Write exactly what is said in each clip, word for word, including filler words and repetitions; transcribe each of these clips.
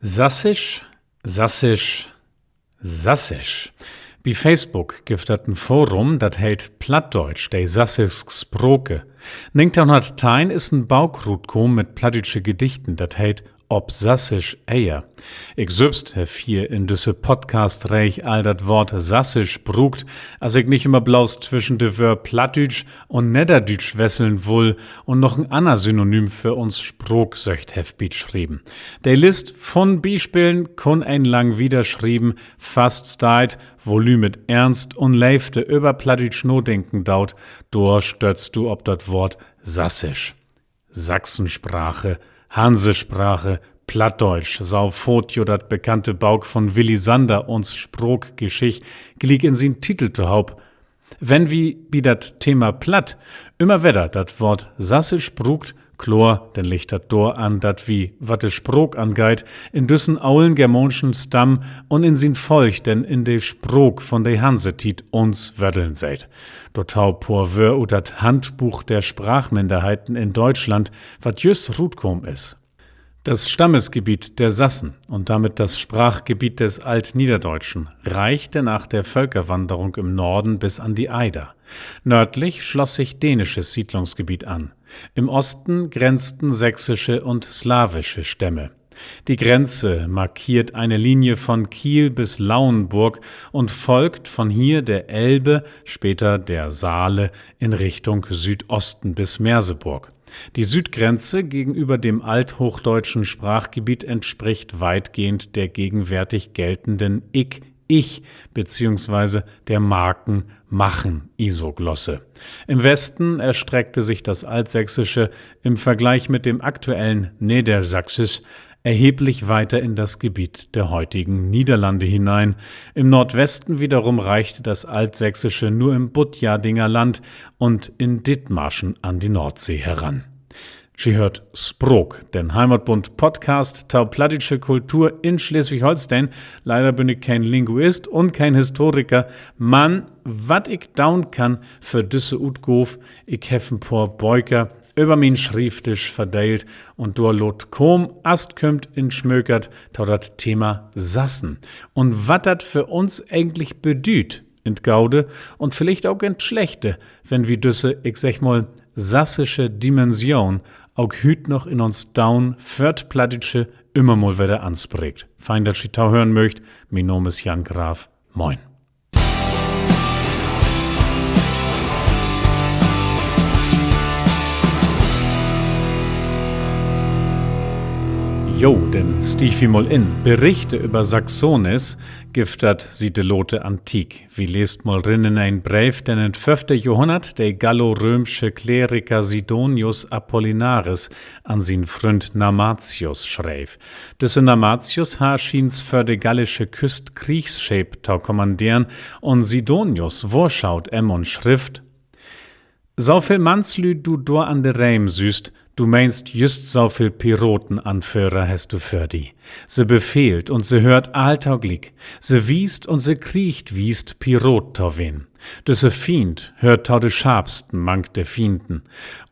Sassisch, Sassisch, Sassisch. Bi Facebook gifft dat en Forum, dat heet Plattdeutsch, de sassisch Sprake. Negenteihnhunnertteihn is en Book rutkamen mit plattdüütsche Gedichten, dat heet Op Sassisch Eier. Ik sülvst heff hier in düsse Podcast-Reeg al dat Woort Sassisch bruukt, as ik nich ümmer bloots twischen de Wöör Plattdüütsch un Nedderdüütsch wesseln wull un noch en anner Synonym för uns Spraak söcht heff bi't Schrieven. De List vun Bispelen kunn een lang wiederschrieven. Fast steiht: Wo Lüüd mit Eernst un Leevde över Plattdüütsch nadenken doot, dor stöttst du op dat Woort Sassisch. Sachsensprache, Hansesprache, Plattdeutsch, so faat jo dat bekannte Book von Willi Sander, Uns Spraakgeschicht, gliek in sien Titel tohoop. Wenn wi bi dat Thema Platt ümmer wedder dat Woort Sassisch bruukt, kloor, denn liggt dat doran, dat wi, wat de Spraak angeiht, in düssen olen germaanschen Stamm un in sien Folg denn in de Spraak von de Hansetiet uns Wötteln seet. Dorto poor Wöör ut dat Handbuch der Sprachminderheiten in Deutschland, wat jüst rutkamen is. Das Stammesgebiet der Sassen und damit das Sprachgebiet des Altniederdeutschen reichte nach der Völkerwanderung im Norden bis an die Eider. Nördlich schloss sich dänisches Siedlungsgebiet an. Im Osten grenzten sächsische und slawische Stämme. Die Grenze markiert eine Linie von Kiel bis Lauenburg und folgt von hier der Elbe, später der Saale, in Richtung Südosten bis Merseburg. Die Südgrenze gegenüber dem althochdeutschen Sprachgebiet entspricht weitgehend der gegenwärtig geltenden Ik-, Ich- beziehungsweise der Marken-, Machen-Isoglosse. Im Westen erstreckte sich das Altsächsische im Vergleich mit dem aktuellen Neddersaksisch erheblich weiter in das Gebiet der heutigen Niederlande hinein. Im Nordwesten wiederum reichte das Altsächsische nur im Butjadingerland und in Dithmarschen an die Nordsee heran. Ji höört Spraak, den Heimatbund-Podcast to plattdüütsche Kultur in Sleswig-Holsteen. Leider bün ik keen Linguist un keen Historiker, man wat ik doon kann för düsse Utgaav: Ik heff en poor Böker över mien Schrievdisch verdeelt un dor laat kamen, as 't kümmt, in Smökert to dat Thema Sassen un wat dat för uns egentlich bedüüdt, in 't Gode un villicht ok in 't Slechte, wenn wi düsse, ik segg mal, sassische Dimension ok hüüt noch in uns Doon för 't Plattdüütsche ümmer mal wedder anspreekt. Fein, dat ji tohören möögt. Mien Naam is Jan Graf. Moin. Jo, denn stieg wi mal in. Berichte över Saxonis gifft dat siet de late Antiek. Wi leest mal rin in en Breev, den in't föffte Johrhunnert de galloröömsche Kleriker Sidonius Apollinaris an sien Fründ Namatius schreev. Düsse Namatius harr schients vör de gallische Küst Kriegsscheep to kommanderen, un Sidonius wohrschaut em un schrifft: So veel Mannslüüd du dor an de Reem sühst, du meenst, jüst so veel Piratenanföhrer hest du vör di. Se befehlt un se höört all to gliek. Se wiest un se kriegt wiest, Pirat to ween. Düsse Fiend höört to de scharpsten mank de Fienden.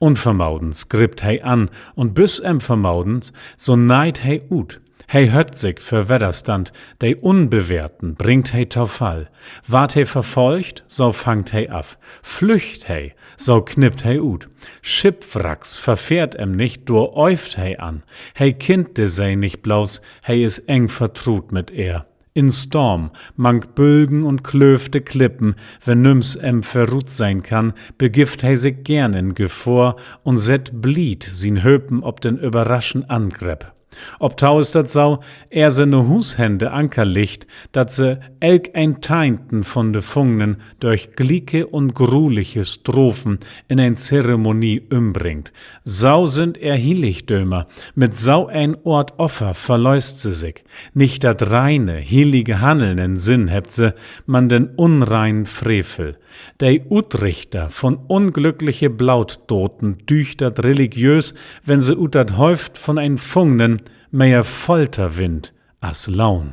Unvermodens grippt he an, un büs em vermodens, so neiht he ut. He hött sik vör Wedderstand, de Unbewehrten bringt he to Fall. Warrt he verfolgt, so fangt he af. Flücht he, so knippt he ut. Schippwracks verfehrt em nich, dor öövt he an. He kinnt de See nich bloots, he is eng vertruut mit ehr. In Storm, mank Bülgen un klöövte Klippen, wenn nüms em vörut sehn kann, begifft he sik geern in Gefohr un sett blied sien Höpen op den överraschten Angrepp. Op to is dat so, ehr se na Huus hen de Anker liggt, dat se elkeen Teihnten von de Fungenen dörch glieke un gruliche Strafen in en Zeremonie ümbringt. So sünd ehr Hilligdömer, mit so en Oort Offer verlööst se sik. Nich dat reine, hillige Hanneln in Sinn hebbt se, man den unreinen Frevel. De Utrichter von unglückliche Blautdoten dücht dat religiöös, wenn se ut dat Hööft von en Fungenen mehr Folter winnt as Lohn.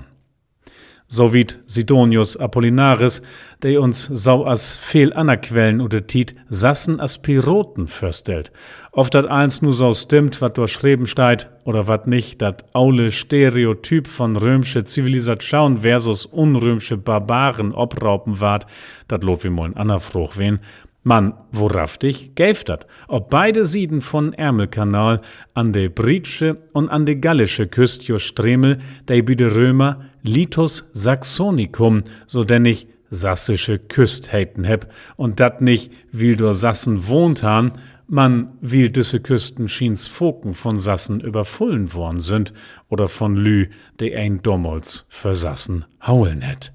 So wiet Sidonius Apollinaris, de uns so as veel anner Quellen ut de Tiet Sassen as Piraten vörstellt. Of dat allens nu so stimmt, wat dor schreven steiht, oder wat nich, dat ole Stereotyp von römsche Zivilisatschoon versus unrömsche Barbaren opropen warrt, dat laat wi mal en anner Fraag ween. Man wohraftig geev dat op beide Sieden von Ärmelkanal an de britsche un an de gallische Küst jo Stremel, de bi de Römer Litus Saxonicum, so dennig sassische Küst heten hebbt, un dat nich, wiel dor Sassen wahnt harrn, man wiel düsse Küsten schients faken von Sassen överfullen worrn sünd oder von Lüüd, de een domals för Sassen holen hett.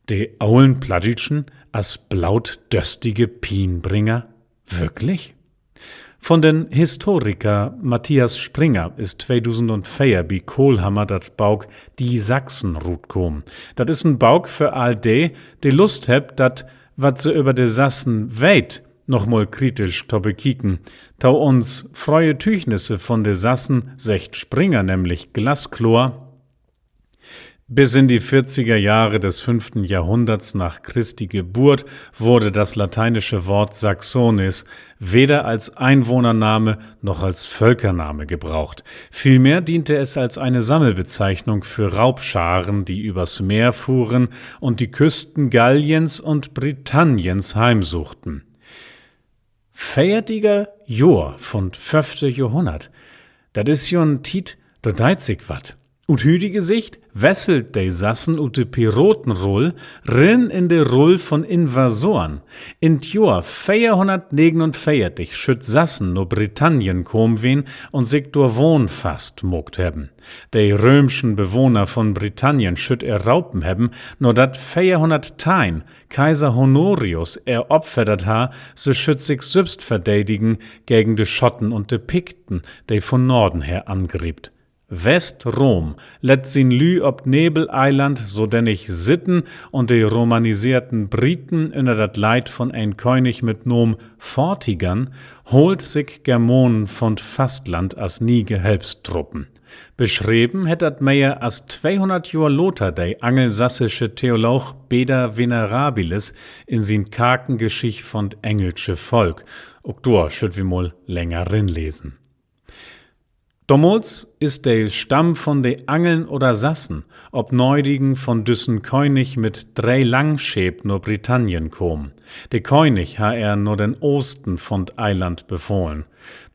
De olen Plattdüütschen as blootdöstige Pienbringer? Würklich? Von den Historiker Matthias Springer is tweedusendunveer bi Kohlhammer dat Book Die Sachsen rutkamen. Dat is en Book för all de, de Lust hebbt, dat, wat se över de Sassen weet, nochmal kritisch to bekieken. To uns fröhe Tüügnisse von de Sassen seggt Springer nämlich glaskloor: Bis in die vierziger Jahre des fünften Jahrhunderts nach Christi Geburt wurde das lateinische Wort Saxones weder als Einwohnername noch als Völkername gebraucht. Vielmehr diente es als eine Sammelbezeichnung für Raubscharen, die übers Meer fuhren und die Küsten Galliens und Britanniens heimsuchten. Veertiger Johr vun't föffte Johrhunnert. Dat is jo en Tiet, dor deit sik wat. Ut hütige Sicht wesselt de Sassen ut de Piratenrull rin in de Rull von Invasoren. In't Johr veerhunnertnegenunveertig schüllt Sassen na Britannien kamen ween un sik dor wahnfast maakt hebben. De römschen Bewohner von Britannien schüllt ehr ropen hebben, nadat veerhunnertteihn Kaiser Honorius ehr opfordert harr, se schüllt sik sülvst verdedigen gegen de Schotten un de Pikten, de von Norden her angriept. Westrom lett sien Lüüd op Nebeleiland sodennig sitten un de romaniseerten Briten ünner dat Leit von en König mit Naam Vortigern haalt sik Germanen von't Fastland as niege Helpstruppen. Beschreven hett dat mehr as tweehunnert Johr later de angelsassische Theoloog Beda Venerabilis in sien Karkengeschicht von't engelsche Volk. Ok dor schüllt wi mal länger rinlesen. Domals is de Stamm von de Angeln oder Sassen op Nödigen von düssen König mit dree Langscheep na Britannien kamen. De König harr ehr na den Oosten von't Eiland befahlen.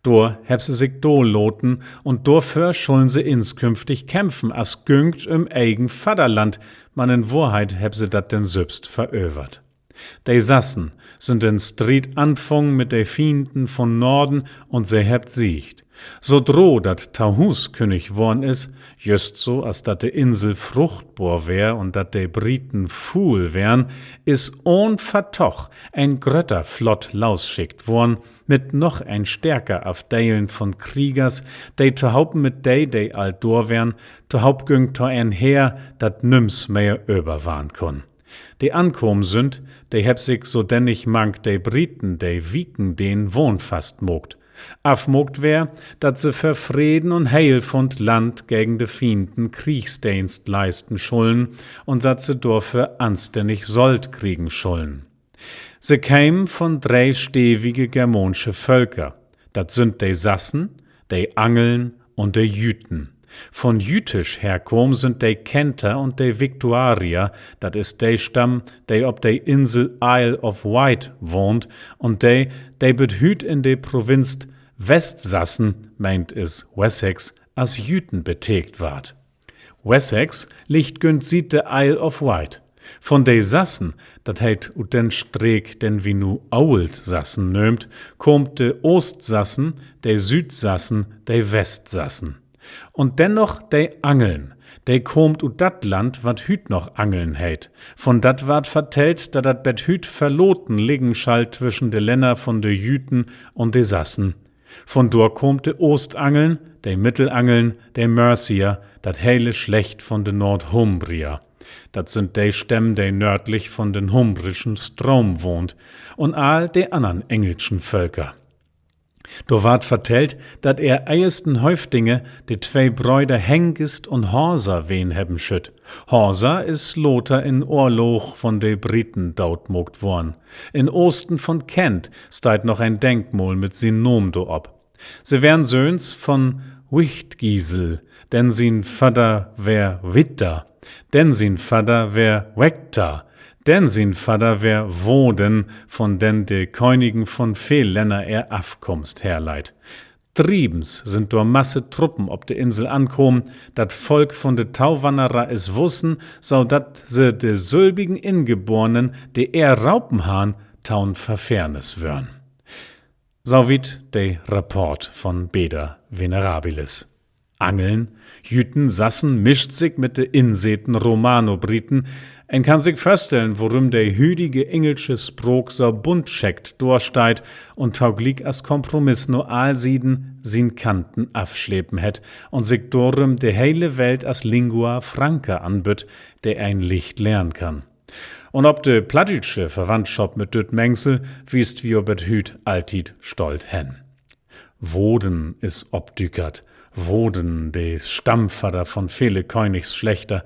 Dor hebbt se sik daal laten un dorför schullen se inskünftig kämpfen, as güngt üm egen Vadderland, man in Wohrheit hebbt se dat denn sülvst verövert. De Sassen sünd den Striet anfungen mit de Fienden von Norden un se hebbt siegt. Sodra dat Tohuus künnig worrn is, jüst so as dat de Insel fruchtbor weer un dat de Briten fuul weren, is ahn Vertog en grötter Flott lausschickt worrn, mit noch en stärker Afdelen von Kriegers, de tohopen mit de, de al dor weren, tohoop güng to en Heer, dat nüms mehr överwarrn kunn. De ankamen sünd, de hebbt sik sodennig mank de Briten, de wieken deen, wahnfast maakt. Afmaakt weer, dat se för Freden un Heel von't Land gegen de Fienden Kriegsdeenst leisten schullen un dat se dorför anstännig Sold kriegen schullen. Se kemen von dree stevige germaansche Völker. Dat sünd de Sassen, de Angeln un de Jüten. Von jütisch herkamen sünd de Kenter un de Viktuarier, dat is de Stamm, de op de Insel Isle of Wight wahnt, un de, de bet hüüt in de Provinz Westsassen, meent is Wessex, as Jüten beteekt warrt. Wessex liggt günstig de Isle of Wight. Von de Sassen, dat heet ut den Streek, den wi nu Ooltsassen nöömt, kaamt de Oostsassen, de Süüdsassen, de Westsassen. Un denn noch de Angeln. De kaamt ut dat Land, wat hüüt noch Angeln heet. Von dat warrt vertellt, dat dat bet hüüt verlaten liggen schall twischen de Länner von de Jüten un de Sassen. Von dor kaamt de Oostangeln, de Middelangeln, de Mercier, dat hele Slecht von de Noordhumbrier. Dat sünd de Stämm, de nöördlich von den Humbrischen Stroom wahnt, un all de annern engelschen Völker. Dor warrt vertellt, dat ehr eersten Hööfdinger de twee Bröder Hengist un Horsa ween hebben schüllt. Horsa is later in Oorlog von de Briten dootmaakt worrn. In Oosten von Kent steiht noch en Denkmal mit sien Naam dorop. Se weren Söhns von Wichtgiesel, denn sien Vadder weer Witter, denn sien Vadder weer Wekter, denn sien Vadder weer Woden, von den de Königen von veel Länner ehr Afkumst herleidt. Drievens sünd dor Masse Truppen op de Insel ankamen, dat Volk von de Towannerer is wussen, so dat se de sülvigen Ingebornen, de ehr ropen harrn, to'n Verfährnis wörrn. So wiet de Rapport von Beda Venerabilis. Angeln, jüten Sassen, mischt sik mit de inseten Romanobriten. Een kann sik vörstellen, worüm de hüdige engelsche Spraak so buntscheckt dorsteiht un togliek as Kompromiss na all Sieden sien Kanten afslepen hett un sik dorüm de hele Welt as Lingua franca anbütt, de een licht lehren kann. Un op de plattdüütsche Verwandtschop mit düt Mengsel wiest wi jo bet hüüt alltiet stolt hen. Woden is opdükert. Woden, de Stammvadder von vele Königsslechter,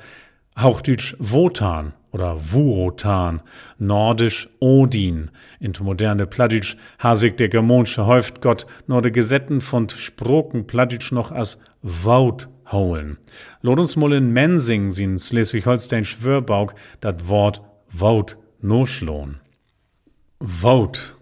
hoochdüütsch Wotan oder Wuotan, nordisch Odin. In't moderne Plattdüütsch harr sik de germaansche Hööftgott na de Gesetten von't Sprakenplattdüütsch noch as Wood holen. Laat uns mal in Mensing sien Sleswig-Holsteensch Wöörbook dat Woort Wood naslahn. Wood.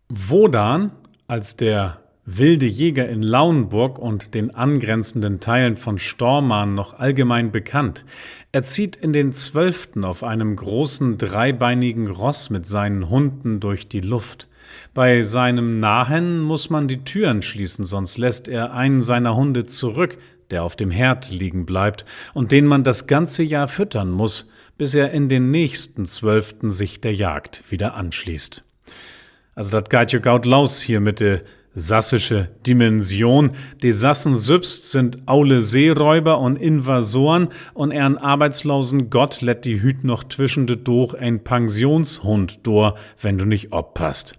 Wodan, als der wilde Jäger in Lauenburg und den angrenzenden Teilen von Stormarn noch allgemein bekannt. Er zieht in den Zwölften auf einem großen dreibeinigen Ross mit seinen Hunden durch die Luft. Bei seinem Nahen muss man die Türen schließen, sonst lässt er einen seiner Hunde zurück, der auf dem Herd liegen bleibt und den man das ganze Jahr füttern muss, bis er in den nächsten Zwölften sich der Jagd wieder anschließt. Also, dat geiht jo goot los hier mit de sassische Dimension. De Sassen sülvst sünd ole Seeröver un Invasoren, un ehrn arbeitslosen Gott lett di hüüt noch twischen de Daag en Pensionshund dor, wenn du nich oppasst.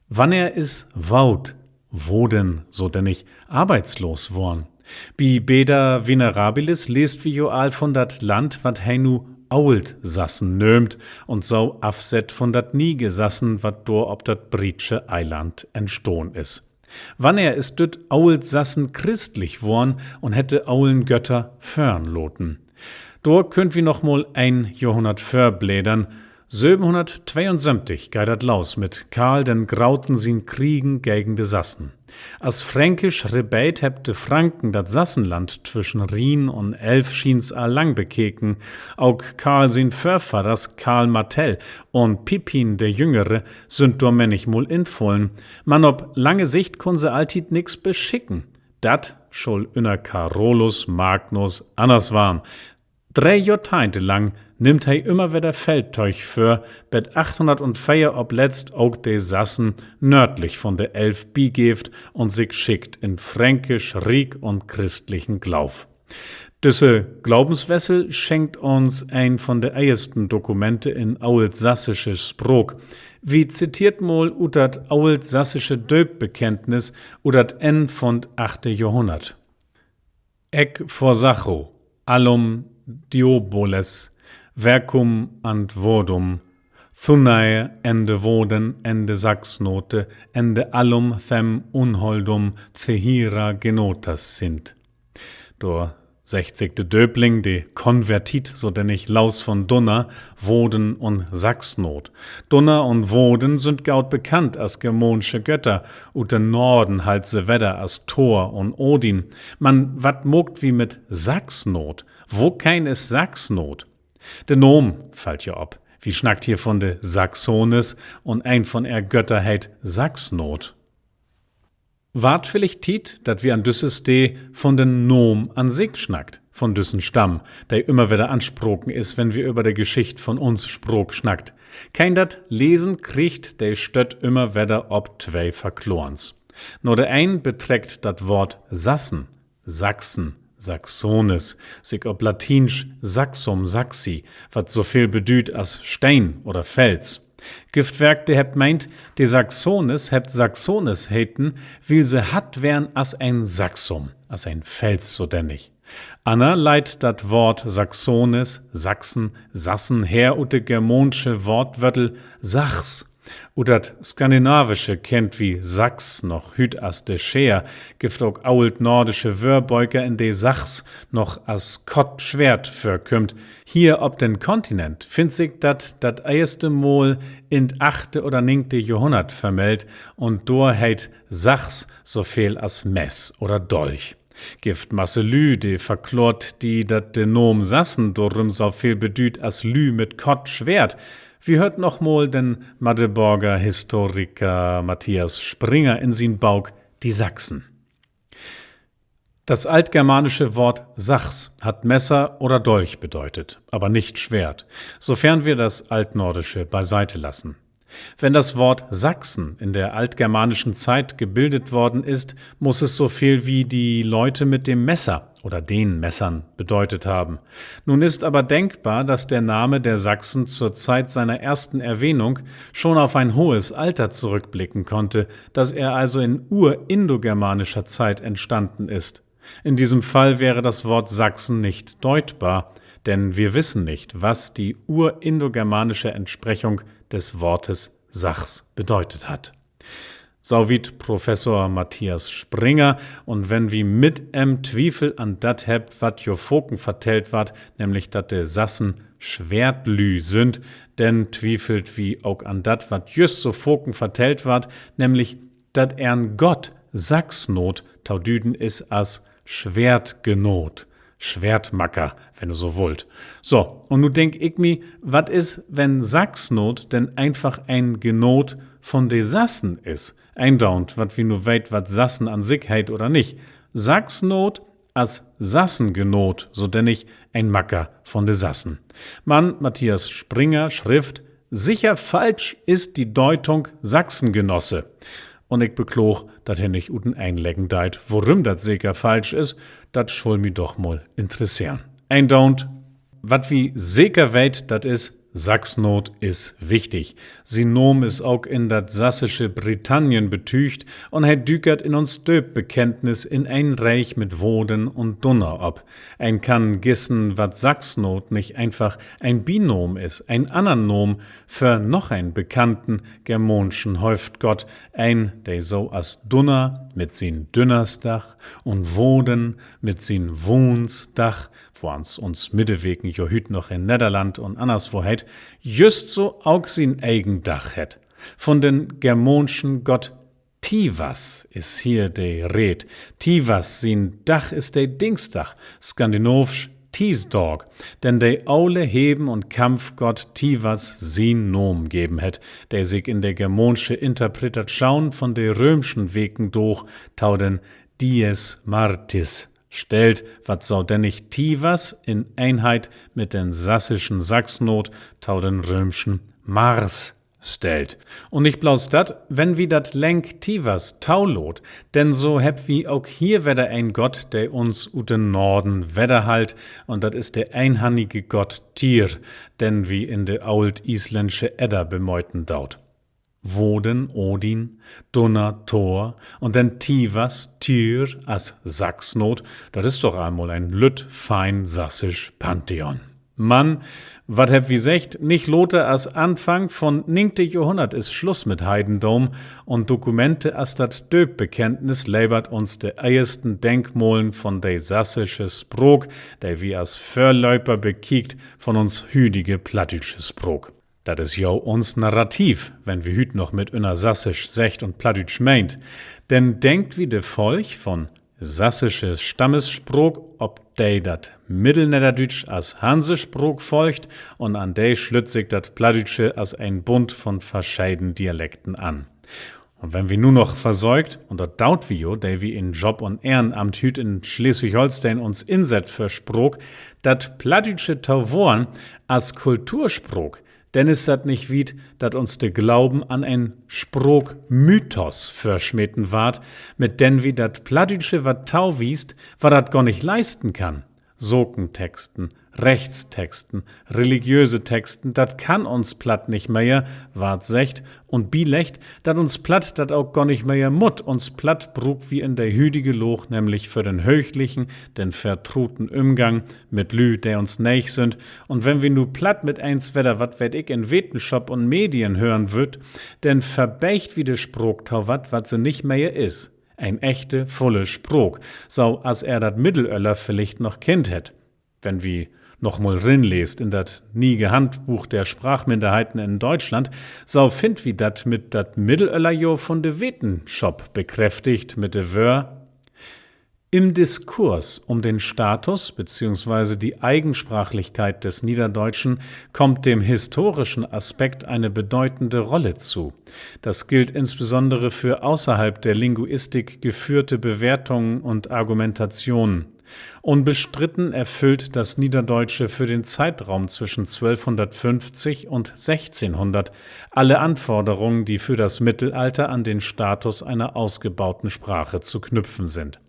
Wannehr is Wood, Woden, so denn nich arbeitslos worrn? Bi Beda Venerabilis leest wi jo al von dat Land, wat he nu Ooltsassen nöömt, un so afsett von dat Niege Sassen, wat dor op dat britsche Eiland entstahn is. Wannehr is düt Ooltsassen christlich worrn un hett de olen Götter föhren laten? Dor köönt wi noch mal een Johrhunnert vörblädern. Sövenhunnerttweeunsöventig geiht dat los mit Karl den Grauten sien Kriegen gegen de Sassen. As fränkisch Rebeet hebbt de Franken dat Sassenland twischen Rhien un Elv schients al lang bekeken. Ok Karl sien Vörvadders Karl Martell un Pippin de Jüngere sünd dor männichmal infullen. Man op lange Sicht kunn se alltiet nix beschicken. Dat schull ünner Carolus Magnus anners warrn. Dree Johrteihnte lang nimmt he ümmer wedder Feldtöög vör, bet achthunnertveer opletzt ok de Sassen nöördlich von de Elv bigeevt un sik schickt in fränkisch Riek un christlichen Glaav. Düsse Glavenswessel schenkt uns een von de eersten Dokumente in ooltsassische Spraak. Wi ziteert mal ut dat ooltsassische Dööpbekenntnis ut dat Enn von't achte Johrhunnert: Ec forsacho allum Dioboles vercum ad Vodum, thunae ende Voden ende Saxnote ende allum them unholdum cehira genotas sint. Dor seggt sik de Dööpling, de Konvertit, so denn nich los von Dunner, Voden un Saxnoot. Dunner un Voden sünd goot bekannt as germaansche Götter. Ut den Noorden hallt se wedder as Thor un Odin. Man wat maakt wi mit Saxnoot? Wokeen is Saxnoot? De Naam fallt jo op. Wi snackt hier von de Saxones un een von ehr Götter heet Saxnoot. Warrt villicht Tiet, dat wi an düsse Steed von den Naam an sik snackt, von düssen Stamm, de ümmer wedder anspraken is, wenn wi över de Geschicht von uns Spraak snackt. Keen dat lesen kriggt, de stött ümmer wedder op twee Verkloorens. Na de een betreckt dat Woort Sassen, Sachsen, Saxones, sik op Latiensch Saxum saxi, wat so veel bedüüdt as Steen oder Fels. Gifft welk, de hebbt meent, de Saxones hebbt Saxones heten, wiel se hart weren as en Saxum, as en Fels so dennig. Anner leidt dat Woort Saxones, Sachsen, Sassen her ut de germaansche Woortwörtel Sachs. Ut dat Skandinavische kennt wi Sax noch hüüt as de Scheer, gifft ok ooltnoordische Wöörböker, in de Sachs noch as kott Sweert vörkümmt. Hier op den Kontinent finnt sik dat dat eerste Mal in't achte oder negente Johrhunnert vermellt, un dor heet Sachs so veel as Mess oder Dolch. Gifft masse Lüüd, de verkloort di, dat de Naam Sassen dorüm so veel bedüüdt as Lüüd mit kott Sweert. Wi höört noch mal den Magdeborger Historiker Matthias Springer in sien Book Die Sachsen. Das altgermanische Wort Sachs hat Messer oder Dolch bedeutet, aber nicht Schwert, sofern wir das Altnordische beiseite lassen. Wenn das Wort Sachsen in der altgermanischen Zeit gebildet worden ist, muss es so viel wie die Leute mit dem Messer oder den Messern bedeutet haben. Nun ist aber denkbar, dass der Name der Sachsen zur Zeit seiner ersten Erwähnung schon auf ein hohes Alter zurückblicken konnte, dass er also in urindogermanischer Zeit entstanden ist. In diesem Fall wäre das Wort Sachsen nicht deutbar, denn wir wissen nicht, was die urindogermanische Entsprechung des Wortes Sachs bedeutet hat. So wiet Professor Matthias Springer. Un wenn wi mit em Twiefel an dat hebbt, wat jo faken vertellt warrt, nämlich dat de Sassen Sweertlüüd sünd, denn twiefelt wi ok an dat, wat jüst so faken vertellt warrt, nämlich dat ehrn Gott Saxnoot to düden is as Sweertgenoot, Sweertmacker, wenn du so wullt. So, un nu denk ik mi, wat is, wenn Saxnoot denn eenfach en Genoot von de Sassen is? Eendoont, wat wi nu weet, wat Sassen an sik heet oder nich. Saxnoot as Sassengenoot, so dennig en Macker von de Sassen. Man Matthias Springer schrifft: Sicher falsch ist die Deutung Sachsengenosse. Un ik beklaag, dat he nich ut en Enleggen deit, worüm dat seker falsch is. Dat schull mi doch mal interesseren. Eendoont, wat wi seker weet, dat is, Saxnoot is wichtig. Sien Naam is ok in dat sassische Britannien betüügt un he dükert in uns Dööpbekenntnis in en Reeg mit Woden un Dunner op. Een kann gissen, wat Saxnoot nich eenfach en Binaam is, en anner Naam för noch en bekannten germaanschen Hööftgott, een, de so as Dunner mit sien Dünnersdag un Woden mit sien Wonsdag, woans uns Middeweken jo hüüt noch in Nedderland un annerswo heet, jüst so ok sien egen Dag hett. Von den germaanschen Gott Tivas is hier de Reed. Tivas sien Dag is de Dingsdag, skandinaavsch Tiesdag, den de ole Heven- un Kampfgott Tivas sien Naam geven hett, de sik in de germaansche Interpretatschoon von de röömschen Wekendaag to den Dies Martis stellt, wat so dennig Tivas in Eenheit mit den sassischen Saxnoot to den röömschen Mars stellt. Un nich bloots dat, wenn wi dat Lenk Tivas tolaat, denn so hebbt wi ok hier wedder en Gott, de uns ut den Norden wedderhallt, un dat is de eenhannige Gott Tyr, den wi in de ooltieslandsche Edda bemöten doot. Woden, Odin, Dunner, Thor un denn Tivas, Tyr as Saxnoot, dat is doch eenmal en lütt fein sassisch Pantheon. Man, wat hebbt wi seggt, nich later as Anfang von negente Johrhunnert is Sluss mit Heidendom, un Dokumente as dat Dööpbekenntnis levert uns de eersten Denkmalen von de sassische Spraak, de wi as Vörlöper bekiekt von uns hüdige plattdüütsche Spraak. Dat is jo uns Narrativ, wenn wi hüüt noch mit ünner Sassisch seggt un Plattdüütsch meent. Denn denkt wi de Folg von sassische Stammesspraak, op de dat Middelnedderdüütsch as Hansespraak folgt, un an de slütt sik dat Plattdüütsche as en Bund von verscheden Dialekten an. Un wenn wi nu noch versöökt, un dat doot wi jo, de wi in Job un Ehrenamt hüüt in Sleswig-Holsteen uns insett för Spraak, dat Plattdüütsche to wohren as Kulturspraak, denn is dat nich wiet, dat uns de Gloven an en Spraakmythos vörsmeten warrt, mit den wi dat Plattdüütsche wat towiest, wat dat gor nich leisten kann. Sakentexten, Rechtstexten, religiöse Texten, dat kann uns Platt nich mehr, warrt seggt un bileggt, dat uns Platt dat ok gor nich mehr mutt. Uns Platt bruukt wi in de hüdige Laag nämlich för den hööchlichen, den vertruten Ümgang mit Lüüd, de uns neeg sünd. Un wenn wi nu Platt mit eens wedder, wat weet ik, in Wetenschop un Medien hören wüllt, denn verbeegt wi de Spraak to wat, wat se nich mehr is. En echte, vulle Spraak, so as ehr dat Middelöller villicht noch kennt hett. Wenn wi noch mal rinleest in dat niege Handbuch der Sprachminderheiten in Deutschland, so finnt wi dat mit dat Middelöller jo vun de Wetenschop bekräftigt mit de Wöör: Im Diskurs um den Status beziehungsweise die Eigensprachlichkeit des Niederdeutschen kommt dem historischen Aspekt eine bedeutende Rolle zu. Das gilt insbesondere für außerhalb der Linguistik geführte Bewertungen und Argumentationen. Unbestritten erfüllt das Niederdeutsche für den Zeitraum zwischen zwölfhundertfünfzig und sechzehnhundert alle Anforderungen, die für das Mittelalter an den Status einer ausgebauten Sprache zu knüpfen sind.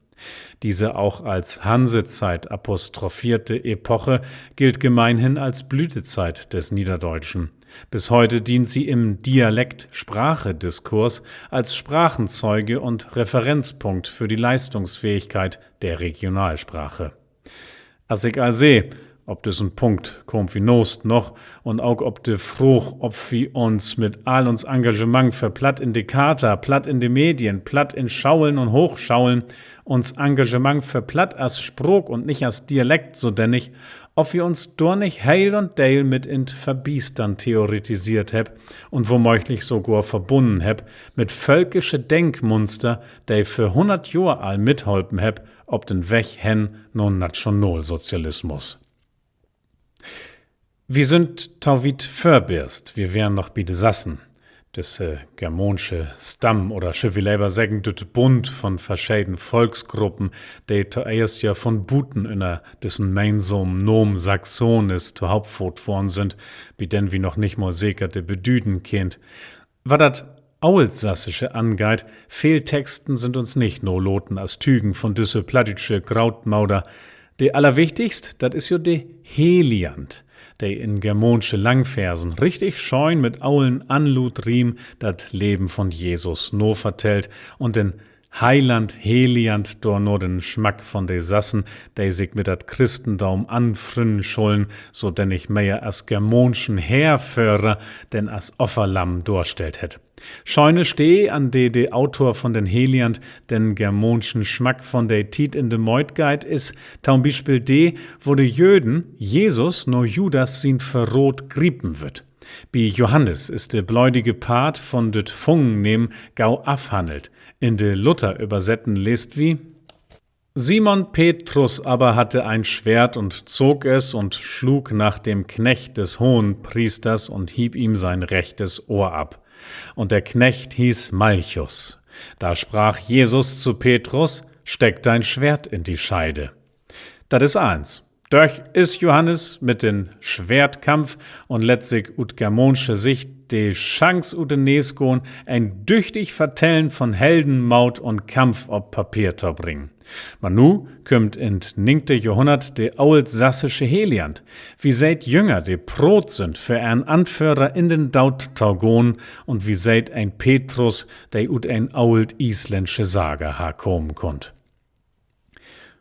Diese auch als Hansezeit apostrophierte Epoche gilt gemeinhin als Blütezeit des Niederdeutschen. Bis heute dient sie im Dialekt-Sprache-Diskurs als Sprachenzeuge und Referenzpunkt für die Leistungsfähigkeit der Regionalsprache. As ik al sä, op düssen Punkt kaamt wi naast noch, un ok op de Fraag, of wi uns mit all uns Engagement för Platt in de Charta, Platt in de Medien, Platt in Scholen un Hoochscholen, uns Engagement för Platt as Spraak un nich as Dialekt so dennig, of wi uns dor nich heel un deel mit in't Verbiestern theoretiseert hebbt un womööglich sogor verbunnen hebbt mit völkische Denkmunster, de vör hunnert Johr al mitholpen hebbt op den Weg hen na'n Nationalsozialismus. Wi sünd to wiet vörbeest, wi weren noch bi de Sassen. Düsse germaansche Stamm, oder schüllt wi lever seggen, düt Bund von verscheden Volksgruppen, de toeerst ja von buten ünner düssen meensamen Naam Saxones tohoopfaat worrn sünd, bi den wi noch nich mal seker de Bedüden kennt. Wat dat Ooltsassische angeiht, veel Texten sünd uns nich nalaten as Tügen von düsse plattdüütsche Grootmoder. De allerwichtigst, dat is jo de Heliand, de in germaansche Langversen richtig schöön mit olen Anluutriem dat Leven von Jesus navertellt un den Heiland, Heliand dorna den Smack von de Sassen, de sik mit dat Christendom anfrünnen schullen, so dennig mehr as germaanschen Heerföhrer denn as Offerlamm dorstellt hett. Schöne Stee, an de de Autor von den Heliand den germaanschen Smack von de Tiet in de Mööt geiht, is to'n Bispeel de, wo de Jöden Jesus na Judas sien Verraad griepen wüllt. Bi Johannes is de blödige Part von düt Fungennehmen gau afhannelt. In de Luther-Översetten leest wi: Simon Petrus aber hatte ein Schwert und zog es und schlug nach dem Knecht des Hohenpriesters und hieb ihm sein rechtes Ohr ab. Und der Knecht hieß Malchus. Da sprach Jesus zu Petrus: Steck dein Schwert in die Scheide. Dat is allens. Dörch is Johannes mit den Sweertkampf un lett sik ut germaansche Sicht de Schangs ut de Nees gahn, en düchtig Vertellen von Heldenmoot un Kampf op Papeer to bringen. Man nu kümmt in't negente Johrhunnert de ooltsassische Heliand. Wi seht Jünger, de praat sünd, för ehrn Anföhrer in den Doot to gahn, un wi seht en Petrus, de ut en oolt isländsche Saga harr kamen kunnt.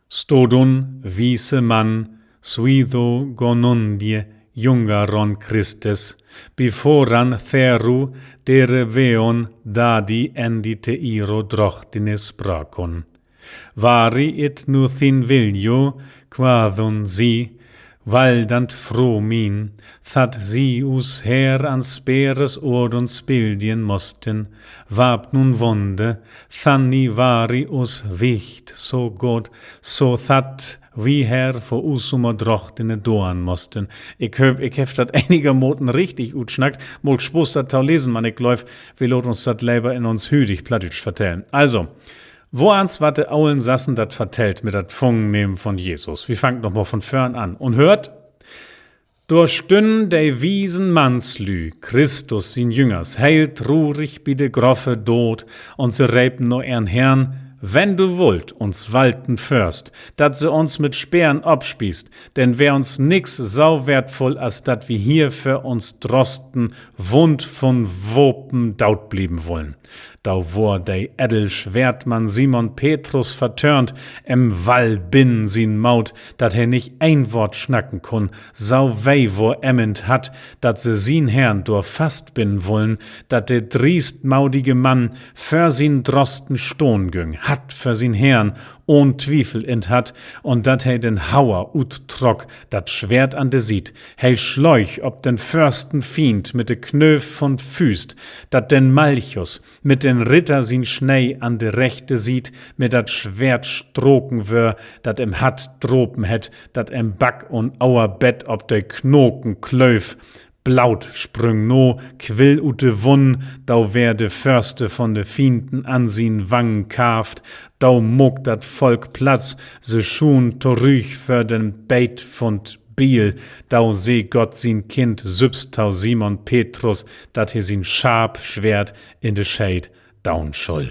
Stodun, wiese man, suido gonundie jungaron Christes, biforan theru dereveon dadi endi teiro drochtine sprakon. Vari it nu thin viljo, quadun si, valdant fromin, that si us her an speres ordun spildien mosten, vapnun vonde, thanni vari us vicht so god, so that vi her fo usuma drochtine doan mosten. Ik hööp, ik heff dat enigermaten richtig utsnackt. Maakt Spaaß, dat to lesen, man ik glööv, wi laat uns dat lever in uns hüdig Plattdüütsch vertellen. Also, woans warrt de olen Sassen dat vertellt mit dat Fungennehmen von Jesus? Wi fangt noch mal von vörn an un höört: Dor stünnen de wiesen Mannslü, Christus sien Jüngers, heel trurig bi de Groffe doot, un se repen na ehrn Herrn: Wenn du wullt, uns Walten Först, dat se uns mit Speern opspiest, denn weer uns nix so wertvull, as dat wi hier för uns Drosten wund vun Wapen doot blieven wullen. Do wor de edel Sweertmann Simon Petrus vertöörnt, em Wall binnen sien Moot, dat he nich een Woort snacken kunn. So weh wor em in't Hatt, dat se sien Herrn dor fastbinnen wullen, dat de driestmodige Mann vör sien Drosten stahn güng, Hatt vör sien Herrn, ahn Twiefel in't Hatt, un dat he den Hauer uttrock, dat Sweert an de Siet. He slöög op den vörsten Fiend mit de Knööv vun Füst, dat den Malchus mit den Ritter sien Snee an de rechte Siet mit dat Sweert straken wöör, dat em Hatt drapen hett, dat em Back un Auerbett op de Knaken klööv. Bloot sprüng na, quill ut de Wunn, do weer de vörste vun de Fienden an sien Wangen karvt. Do maak dat Volk Platz, se schuun torügg vör den Beet vun't Biel. Do see Gott sien Kind sülvst to Simon Petrus, dat he sien scharp Sweert in de Scheed doon schull.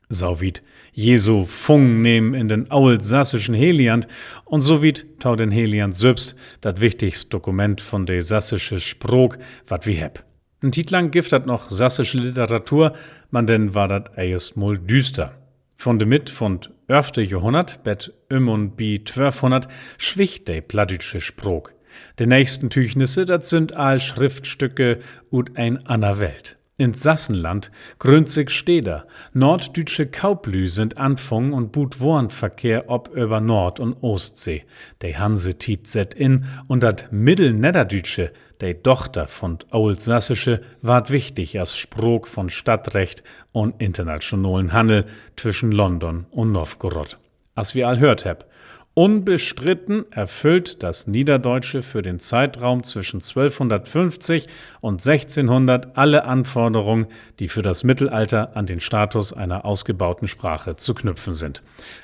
So wiet Jesu Fungen nehmen in den ooltsassischen Heliand un so wiet to den Heliand sülvst, dat wichtigst Dokument vun de sassische Spraak, wat wi hebbt. En Tiet lang gifft dat noch sassische Literatur, man denn warrt dat eerstmal düster. Vun de Mitt vun't ölfte Johrhunnert bet üm un bi twölfhunnert swiggt de plattdüütsche Spraak. De nächsten Tüügnisse, dat sünd all Schriftstücke ut en anner Welt. In't Sassenland grünnt sik Städer, noorddüütsche Kauplüüd sünd anfungen un buut Warenverkehr op över Noord- un Oostsee. De Hansetiet sett in un dat Middelnedderdüütsche, de Dochter vun't Ooltsassische, warrt wichtig as Spraak vun Stadtrecht un internationalen Hannel twischen London un Nowgorod. As wi al höört hebbt, unbestritten erfüllt das Niederdeutsche für den Zeitraum zwischen zwölfhundertfünfzig und sechzehnhundert alle Anforderungen, die für das Mittelalter an den Status einer ausgebauten Sprache zu knüpfen sind.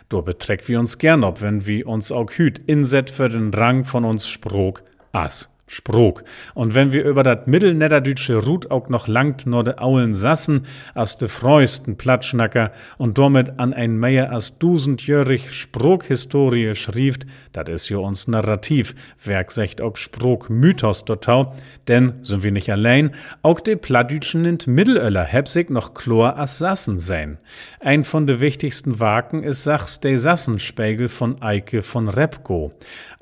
Dor betreckt wi uns geern op, wenn wi uns ok hüüt insett för den Rang vun uns Spraak as Spraak. Un wenn wi över dat Middelnedderdüütsche rut ok noch langt na de olen Sassen as de fröhsten Plattsnacker un dormit an en mehr as dusendjöhrig Spraakhistorie schrievt, dat is jo uns Narrativ, werk seggt ok Spraakmythos dorto, denn sünd wi nich alleen. Ok de Plattdüütschen in't Middelöller hebbt sik noch kloor as Sassen sehn. Een vun de wichtigsten Warken is sachs de Sassenspegel vun Eike vun Repgow.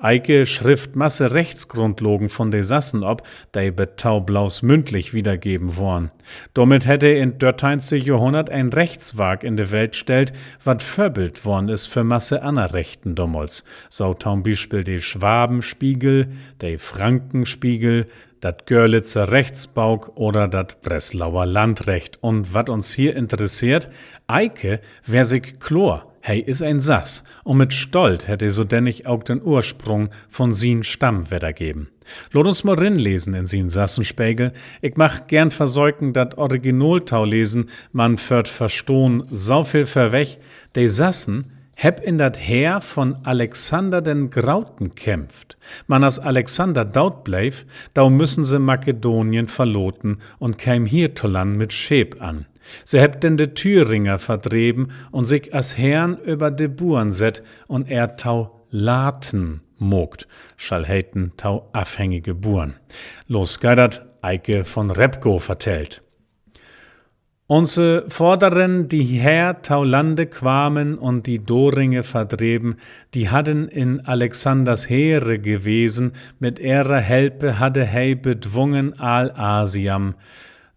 Eike schrifft masse Rechtsgrundlagen vun de Sassen op, de bet to bloots mündlich wiedergeven worrn. Dormit hett he in't dörteihnste Johrhunnert en Rechtswark in de Welt stellt, wat Vörbild worrn is för masse anner Rechten domals. So to'n Bispeel de Schwabenspiegel, de Frankenspiegel, dat Görlitzer Rechtsbauk oder dat Breslauer Landrecht. Un wat uns hier interesseert: Eike weer sik kloor, he is en Sass, un mit Stolt hett he sodennig ok den Ursprung vun sien Stamm weddergeven. Laat uns mal rinlesen in sien Sassenspegel. Ik mag geern versöken, dat Original to lesen, man för't Verstahn so veel vörweg: De Sassen hebbt in dat Heer vun Alexander den Groten kämpft. Man as Alexander doot bleev, do müssen se Makedonien verlaten un kemen hier to Land mit Scheep an. Se hebbt denn de Thüringer verdreven un sik as Herrn över de Buern sett un ehr to Laten maakt, schall heten to afhängige Buern. Los geiht dat, Eike vun Repgow vertellt. Unse Vorderen, de hier to Lande kwamen un de Doringe verdreven, de hadden in Alexanders Heere gewesen, mit ehrer Helpe hadde he bedwungen all Asiam.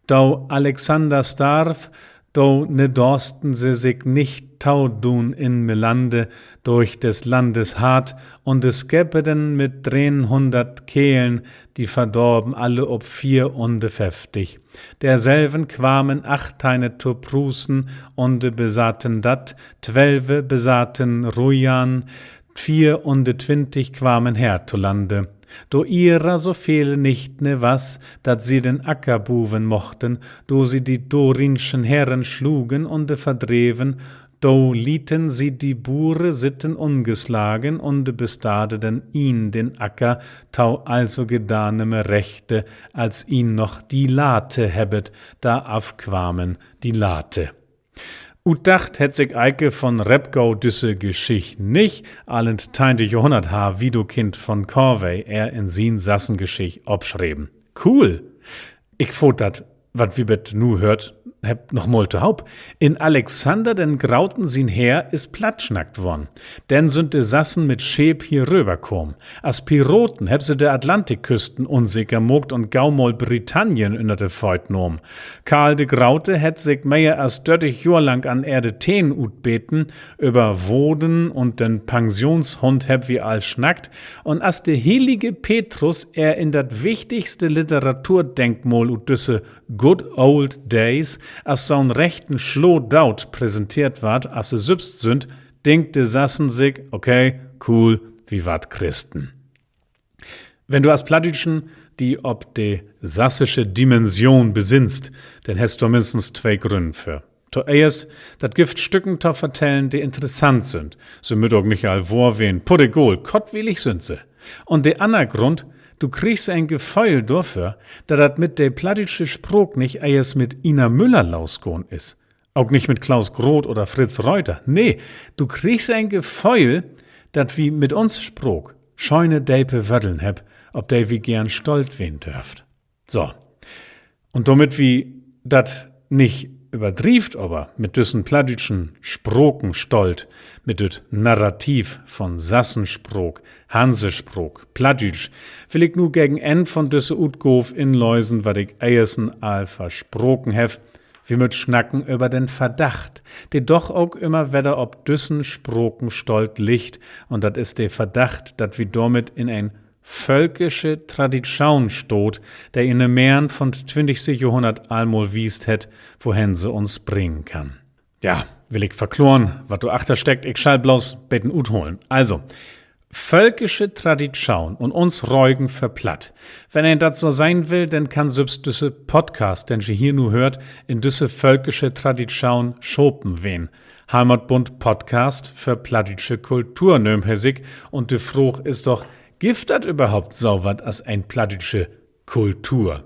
Do Alexander starv, do nedorsten se sik nich to dun in Melande durch des Landes Hart, un de Skeppeden mit dreenhunnert Keerlen, de verdorven alle op vierunfeftig. Derselven kwamen achteine to Prussen un de besaten dat, twelve besaten Rujan, vierunfeftig kwamen her to Lande. Do ihrer so vele nich ne was, dat se den Acker buwen mochten, do se de dorinschen Herren slugen un de verdreven, do lieten se de Bure sitten ungeslagen un de bestadeden ihnen den Acker to all so gedaneme Rechte, as ihnen noch de Late hebbet. Do af kwamen de Late. Utdacht hett sik Eike von Repgau düsse Geschicht nich. Al in't teihnte Johrhunnert harr Widokind von Corvey ehr in sien Sassengeschicht opschreven. Cool! Ik faat dat, wat wi bet nu höört hebbt, noch mal tohoop. In Alexander den Grauten sien Heer is Platt snackt worrn. Denn sünd de Sassen mit Scheep hier röver kamen. As Piraten hebbt se de Atlantikküsten unseker maakt un gau mal Britannien ünner de Fööt nahmen. Karl de Graute hett sik mehr as dörtig Johr lang an ehr de Tähn utbeten. Över Woden un den Pensionshund hebbt wi al snackt. Un as de hillige Petrus ehr in dat wichtigste Literaturdenkmal ut düsse good old days as so'n rechten Slowdood präsenteert warrt, as se sülvst sünd, denkt de Sassen sik: Okay, cool, wi warrt Christen. Wenn du as Plattdüütschen di op de sassische Dimension besinnst, denn hest du minnstens twee Grünn för. Toeerst, dat gifft Stücken to vertellen, de interessant sünd. Se mööt ok nich all wohr ween, puttegal, kortwielig sünd se. Un de anner Grund: Du kriggst en Geföhl dorför, dat dat mit de plattdüütsche Spraak nich eerst mit Ina Müller losgahn is. Ok nich mit Klaus Groth oder Fritz Reuter. Nee, du kriggst en Geföhl, dat wi mit uns Spraak schöne, depe Wötteln hebbt, op de wi geern stolt ween dörft. So. Un dormit wi dat nich överdrievt, aver mit düssen plattdüütschen Sprakenstolt, mit düt Narrativ von Sassenspraak, Hansespraak, Plattdüütsch, will ik nu gegen Enn von düsse Utgaav inlösen, wat ik eerst al verspraken heff. Wi mööt snacken över den Verdacht, de doch ok ümmer wedder op düssen Sprakenstolt liggt, un dat is de Verdacht, dat wi dormit in en völkische Traditschoon staht, de in de Merrn von't twintigste Johrhunnert al mal wiest hett, wohen se uns bringen kann. Ja, will ik verkloren, wat dor achter steckt. Ik schall bloots beten utholen. Also, völkische Traditschoon un uns Rögen för Platt. Wenn een dat so sehn will, denn kann sülvst düsse Podcast, den ji hier nu höört, in düsse völkische Traditschoon schopen ween. Heimatbund Podcast för plattdüütsche Kultur nöömt he sik. Un de Fraag is doch: Gifft dat överhaupt so wat as en plattdüütsche Kultur?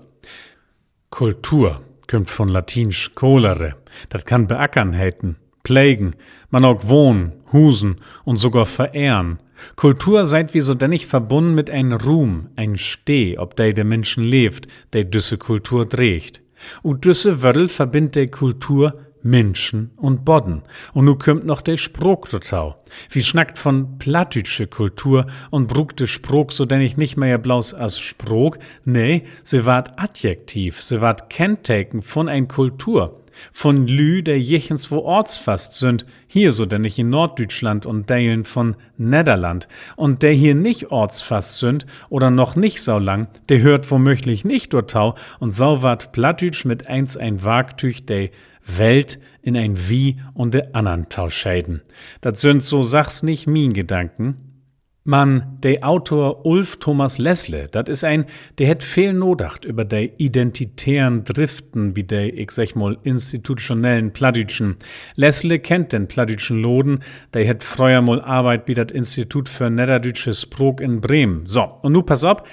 Kultur kümmt von Latiensch colere. Dat kann beackern heten, plegen, man ok wahnen, husen un sogor verehren. Kultur seht wi so dennig verbunnen mit en Ruum, en Stee, op de de Minschen leevt, de düsse Kultur dreegt. Ut düsse Wöttel verbinnt de Kultur Minschen un Bodden. Un nu kümmt noch de Spraak dorto. Wi snackt von plattdüütsche Kultur un bruukt de Spraak so dennig nich mehr bloots as Spraak. Nee, se warrt Adjektiv, se warrt Kennteken von en Kultur. Von Lüüd, de jichtenswo oortsfast sünd, hier so dennig in Noorddüütschland un Delen von Nedderland. Un de hier nich oortsfast sünd oder noch nich so lang, de höört womööglich nich dorto. Un so warrt Plattdüütsch mit eens en Warktüüg, de Welt in en Wi un de Annern to scheden. Dat sünd so sachs nich mien Gedanken. Man de Autor Ulf Thomas Lesle, dat is een, de hett veel nadacht över de identitären Driften bi de, ik segg mal, institutschonellen Plattdüütschen. Lesle kennt den plattdüütschen Laden, de hett fröher mal arbeidt bi dat Institut för nedderdüütsche Spraak in Bremen. So, un nu pass op,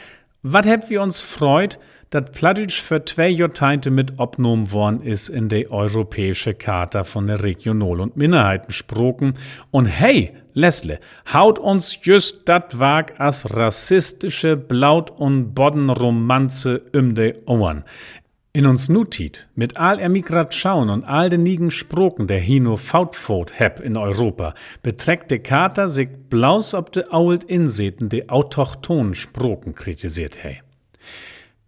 wat hebbt wi uns freut, dat Plattdüütsch vör twee Johrteihnte mit opnahmen worrn is in de Europääsche Charta von de Regional- un Minnerheitenspraken. Un he, Lesle, haut uns jüst dat Wark as rassistische Blaut-un-Bodden-Romanze üm de Ohren. In uns Nutiet, mit all ehr Migratschoon un all de niegen Spraken, de hier nu Foot faat hebbt in Europa, betreckt de Charta sik bloots op de oolt Inseten, de autochthonen Spraken, kritiseert he.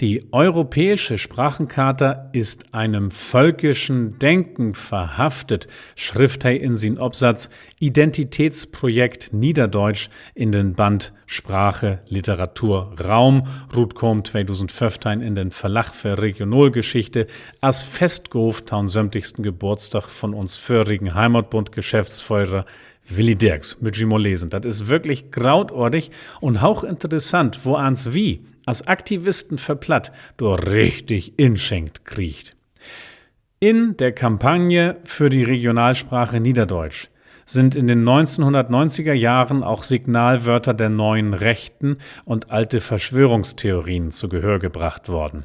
Die europäische Sprachencharta ist einem völkischen Denken verhaftet, schrifft he in sien Opsatz Identitätsprojekt Niederdeutsch in den Band Sprache, Literatur, Raum, rutkamen tweedusendföffteihn in den Verlag för Regionalgeschichte, as Festgaav to'n söventigsten Geburtsdag von uns vörigen Heimatbund-Geschäftsföhrer Willi Dirks. Mööt ji mal lesen. Dat is würklich grootoordig un hooch interessant, woans wi as Aktivisten för Platt dor richtig inschenkt kriegt. In der Kampagne für die Regionalsprache Niederdeutsch sind in den neunzehnhundertneunziger Jahren auch Signalwörter der Neuen Rechten und alte Verschwörungstheorien zu Gehör gebracht worden.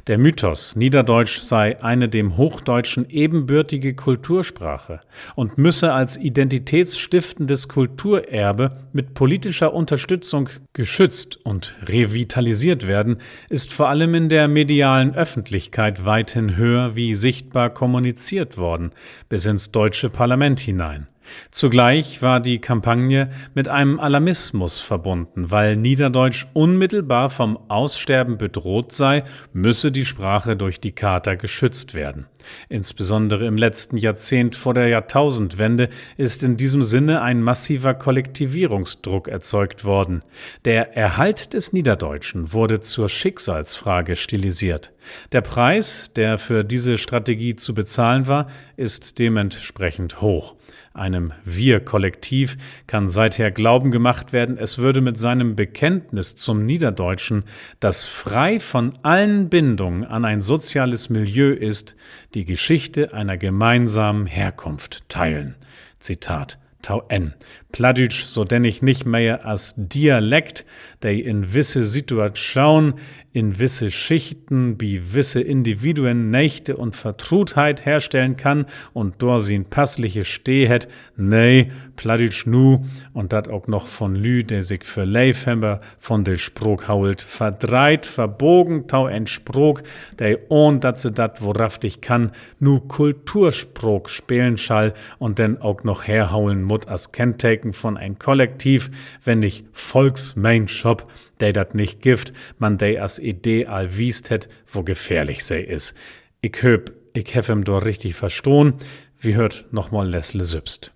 Der Mythos, Niederdeutsch sei eine dem Hochdeutschen ebenbürtige Kultursprache und müsse als identitätsstiftendes Kulturerbe mit politischer Unterstützung geschützt und revitalisiert werden, ist vor allem in der medialen Öffentlichkeit weithin höher wie sichtbar kommuniziert worden, bis ins deutsche Parlament hinein. Zugleich war die Kampagne mit einem Alarmismus verbunden. Weil Niederdeutsch unmittelbar vom Aussterben bedroht sei, müsse die Sprache durch die Charta geschützt werden. Insbesondere im letzten Jahrzehnt vor der Jahrtausendwende ist in diesem Sinne ein massiver Kollektivierungsdruck erzeugt worden. Der Erhalt des Niederdeutschen wurde zur Schicksalsfrage stilisiert. Der Preis, der für diese Strategie zu bezahlen war, ist dementsprechend hoch. Einem Wir-Kollektiv kann seither glauben gemacht werden, es würde mit seinem Bekenntnis zum Niederdeutschen, das frei von allen Bindungen an ein soziales Milieu ist, die Geschichte einer gemeinsamen Herkunft teilen. Zitat to Enn. Plattdüütsch so dennig nich mehr as Dialekt, de in wisse Situatschonen, in wisse Schichten, bi wisse Individuen Neegde un Vertruutheit herstellen kann un dor sien passliche Stee hett. Nee, Plattdüütsch nu, un dat ok noch von Lüüd, de sik för Leefhebber von de Spraak hoolt, verdreiht, verbogen to en Spraak, de, ahn dat se dat wohrhaftig kann, nu Kulturspraak spelen schall un denn ok noch herholen mutt as Kennteken von en Kollektiv, wenn nich Volksmeenschop, de dat nich gifft, man de as Idee al wiest hett, wo gefährlich se is. Ik hööp, ik heff em dor richtig verstahn. Wi höört noch mal Lesle sülvst.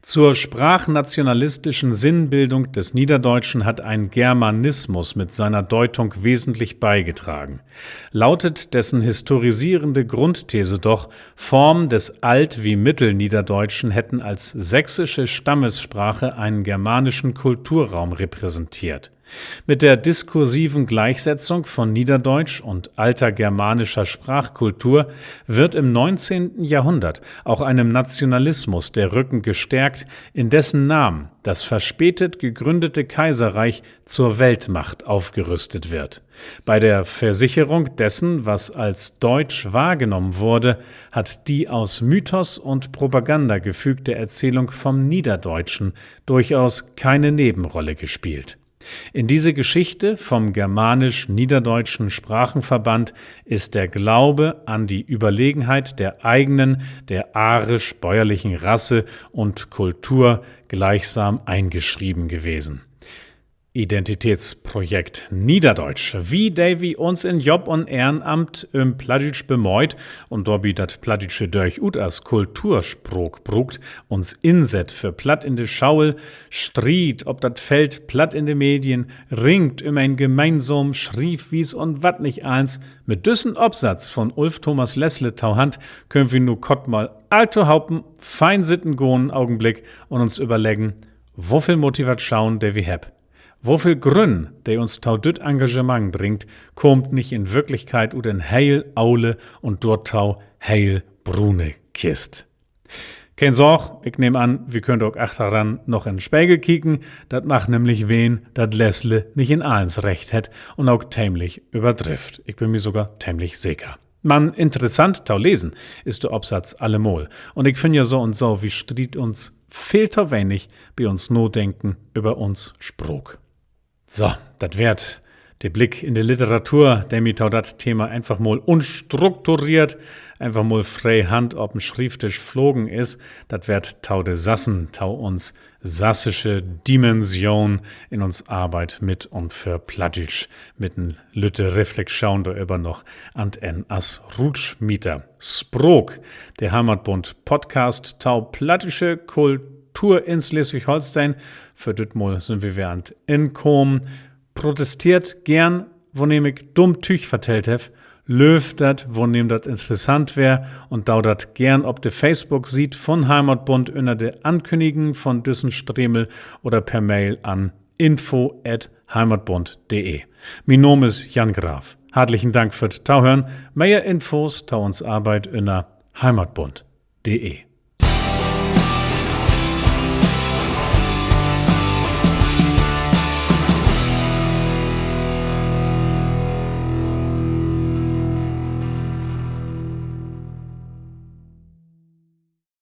Zur sprachnationalistischen Sinnbildung des Niederdeutschen hat ein Germanismus mit seiner Deutung wesentlich beigetragen. Lautet dessen historisierende Grundthese doch, Formen des Alt- wie Mittelniederdeutschen hätten als sächsische Stammessprache einen germanischen Kulturraum repräsentiert. Mit der diskursiven Gleichsetzung von Niederdeutsch und alter germanischer Sprachkultur wird im neunzehnten Jahrhundert auch einem Nationalismus der Rücken gestärkt, in dessen Namen das verspätet gegründete Kaiserreich zur Weltmacht aufgerüstet wird. Bei der Versicherung dessen, was als deutsch wahrgenommen wurde, hat die aus Mythos und Propaganda gefügte Erzählung vom Niederdeutschen durchaus keine Nebenrolle gespielt. In diese Geschichte vom Germanisch-Niederdeutschen Sprachenverband ist der Glaube an die Überlegenheit der eigenen, der arisch-bäuerlichen Rasse und Kultur gleichsam eingeschrieben gewesen. Identitätsprojekt Niederdeutsch. Wo de wi uns in Job un Ehrenamt üm Plattdüütsch bemöht un dorbi dat Plattdüütsche dörchut as Kulturspraak bruukt, uns insett för Platt in de School, striet op dat Feld, Platt in de Medien, ringt üm en gemeinsam Schriefwies un wat nich allens. Mit düssen Opsatz von Ulf Thomas Lesle to Hand köönt wi nu kort mal alltohopen fein sitten gahn, Ogenblick, un uns överleggen, woveel Motivatschoon, de wi hebbt. Woveel Grünn, de uns to dütt Engagement bringt, kaamt nich in Wirklichkeit ut en heel ole un dorto heel brune Kist. Keen Sorg, ik nehm an, wi köönt ok achteran noch in Spegel kieken. Dat mag nämlich ween, dat Lesle nich in allens recht hett un ok teemlich överdrifft. Ik bün mi sogor teemlich seker. Man interessant to lesen is de Opsatz allemol. Un ik finn ja so un so, wi striet uns veel to wenig bi uns Nadenken över uns Spraak. So, dat weer de Blick in de Literatur, de mi to dat Thema eenfach mal unstrukturiert, eenfach mal freehand op 'n Schrievdisch flagen is. Dat weer to de Sassen, to uns sassische Dimension in uns Arbeit mit un för Plattdüütsch, mit en lütte Reflexioon doröver noch an't Enn as Rutsmieter. Spraak, de Heimatbund-Podcast to plattdüütsche Kultur in Sleswig-Holsteen. För düt Mal sünd wi weer an't Enn kamen. Protesteert geern, woneem ik dumm Tüüg vertellt heff. Löövt dat, woneem dat interessant weer, un do dat geern op de Facebook-Siet von Heimatbund ünner de Ankünnigen von düssen Stremel oder per Mail an info at heimatbund punkt de. Mien Naam is Jan Graf. Hartlichen Dank för't Tohören. Mehr Infos to uns Arbeit ünner heimatbund punkt de.